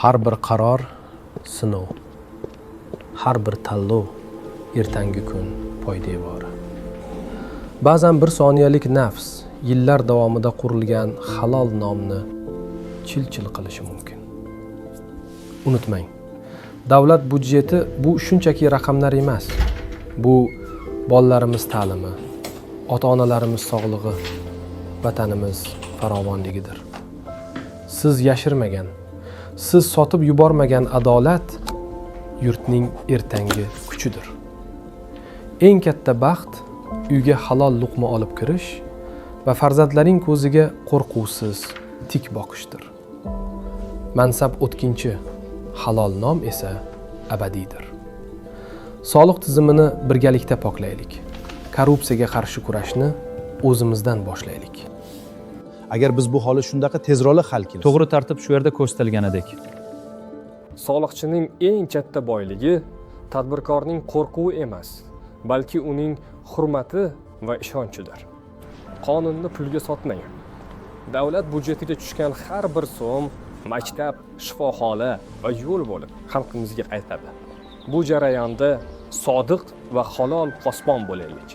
Har bir qaror sinov, har bir tanlov ertangi kun poydevori. Ba'zan bir soniyalik nafs yillar davomida qurilgan halol nomni chil-chil qilishi mumkin. Unutmang, davlat budjeti bu shunchaki raqamlar emas. Bu bolalarimiz ta'limi, ota-onalarimiz sog'lig'i, vatanimiz farovonligidir. Siz yashirmagan, siz sotib yubormagan adolat yurtning ertangi kuchidir. Eng katta baxt uyga halol luqma olib kirish va farzandlaring ko'ziga qo'rquvsiz tik boqishdir. Mansab o'tkinchi, halol nom esa abadiydir. Soliq tizimini birgalikda poklaylik. Korrupsiyaga qarshi kurashni o'zimizdan boshlaylik. Agar biz bu holat shundaqa tezroq hal qilsak. To'g'ri tartib shu yerda ko'rsatilganidek. Soliqchining eng katta boyligi tadbirkorning qo'rquvi emas, balki uning hurmati va ishonchidir. Qonunni pulga sotmang. Davlat budjetiga tushgan har bir so'm maktab, shifoxona va yo'l bo'lib xalqimizga qaytadi. Bu jarayonda sodiq va halol posbon bo'laylik.